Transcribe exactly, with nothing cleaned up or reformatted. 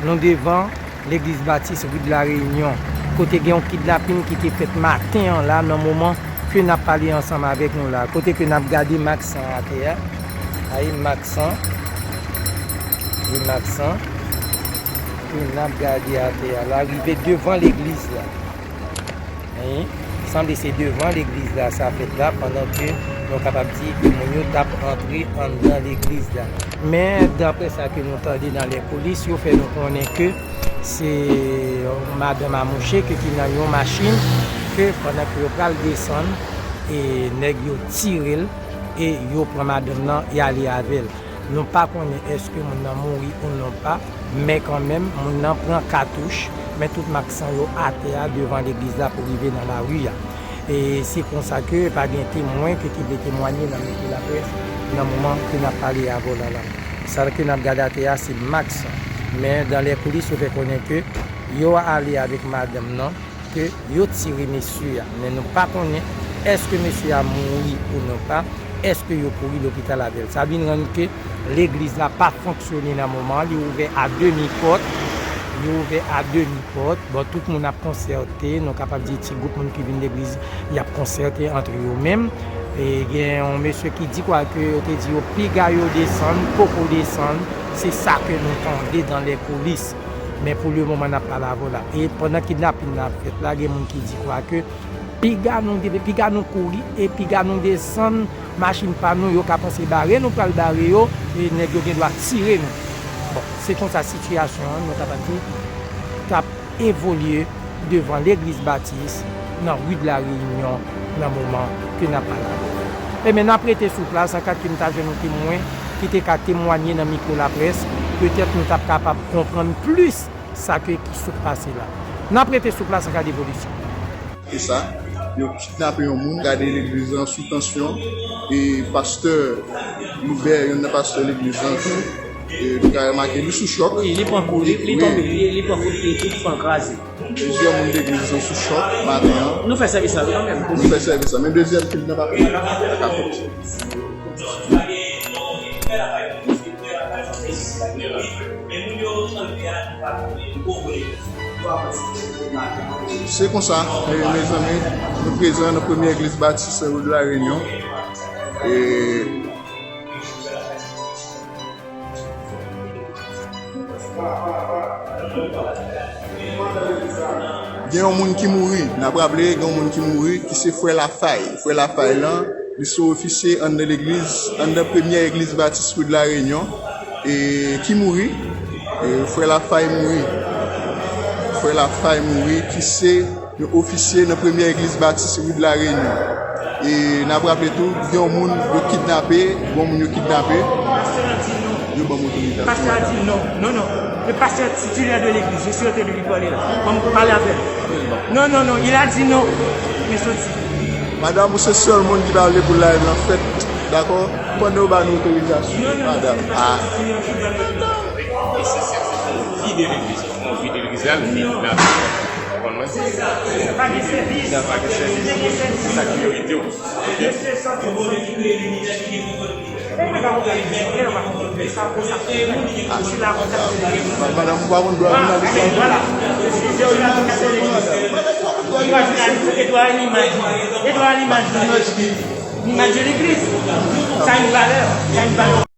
Nou devan legliz Batis ri de la Reyinyon, kote gen yon kidnapin ki te fèt maten an la, nan moman ke n ap pale ansanm avèk nou la, kote ke n ap gade Maksan atè a. Ay, Maksan. Wi, Maksan. Ke n ap gade atè a la, rive devan legliz la. Hein? Sanble se devan legliz la sa fèt la, pandan ke nou kapab di ke moun yo t ap antre anndan legliz la. Men, daprè sa ke nou tande dans les coulisses, yo fè nou konnen ke se madanm a mouche ke ki nan yon machin, ke pandan ke yo pral desann, e nèg yo tire l, e yo pran madanm nan, y ale avè l. Nou pa konnen èske moun nan mouri ou non pa, men kanmenm, moun nan pran katouch, men tout mak san yo atè a devan legliz la pou rive nan lari a. E se konsa ke pa gen temwen ke te vle temwanye nan mikwo laprès nan moman ke n ap pale avè w la la. Sa ke n ap gade atè a se mak san. Men dans les coulisses yo fè konnen ke yo ale avèk madanm nan, ke yo tire mesye a. Men nou pa konnen èske mesye a mouri ou non pa, èske yo kouri lopital avè l. Sa vin rann ke legliz la pa fonksyone nan moman an, li ouvè a demi pòt, li ouvè a demi pòt. Bon, tout moun ap konsète, nou kapab di ti gwoup moun ki vin legliz, y ap konsète antre yo menm. E gen yon mesye ki di kwa ke yo te di yo piga yo desann, poko desann, se sa ke nou tande dans les coulisses. Men pou le moman n ap pale avè w la. E pandan kidnapin nan ap fèt la, gen moun ki di kwa ke piga nou, piga nou kouri e piga nou desann machin pa nou, yo ka panse bare nou pral bare yo, e nèg yo gen dwa tire nou. Bon, se konsa sitiyasyon an, nou kapab di, t ap evolye devan legliz Batis nan ri de la Reyinyon nan moman ke n ap pale avè w. Ebyen, n ap rete sou plas, an ka ke m ta jwenn yon temwen ki te ka temwanye nan mikwo laprès, petèt nou t ap kapab konprann plis sa ke ki sot pase la. N ap rete sou plas an ka devolisyon. E sa, yo kidnape yon moun, gade legliz lan sou tansyon, e pastè Loubè, youn nan pastè legliz lan tou, e nou ka remake li sou chòk. Wi, li pran kou, li, li tonbe, li, li pran kout pye, tout fan kraze. Plizyè moun legliz lan sou chòk maten an. Nou fè sèvis la, wi, kanmenm. Nou fè sèvis la, men dezyèm kil nan pa fè kapot. Se konsa, e, mezanmi, nou prezan nan premye egliz batis Sen Wi de La Reyinyon. E, gen yon moun ki mouri. N ap raple, gen yon moun ki mouri, ki se frè Lafay. Frè Lafay lan, li se ofisye anndan legliz, anndan premyè egliz batis Ri de La Reyinyon, e ki mouri. E, frè Lafay mouri. Frè Lafay mouri, ki se yon ofisye nan premyè egliz batis Ri de La Reyinyon. E n ap raple tou, gen yon moun yo kidnape, gen yon moun yo kidnape. Yo ban m otorizasyon. Pastè a di non, non, non. Le pasteur titulaire de l'église, je suis en train de lui parler là. Ban m pale avè l. Non, non, non, il a dit non. Men soti. Madanm, ou se sèl moun ki pa vle pou live lan fèt, dakò? Pandan yo ba nou otorizasyon, madanm. Ah. Fi de legliz, non, fi de legliz la, li nan konprann mwen. Pa gen sèvis. Pa gen sèvis. Se sa ki merite w. Ok. Madanm, ou pa konn dwa jounalis la. Voilà. Edwa a limaj, Edwa a limaj de legliz. Limaj de legliz. Sa yon valè, sa yon valè.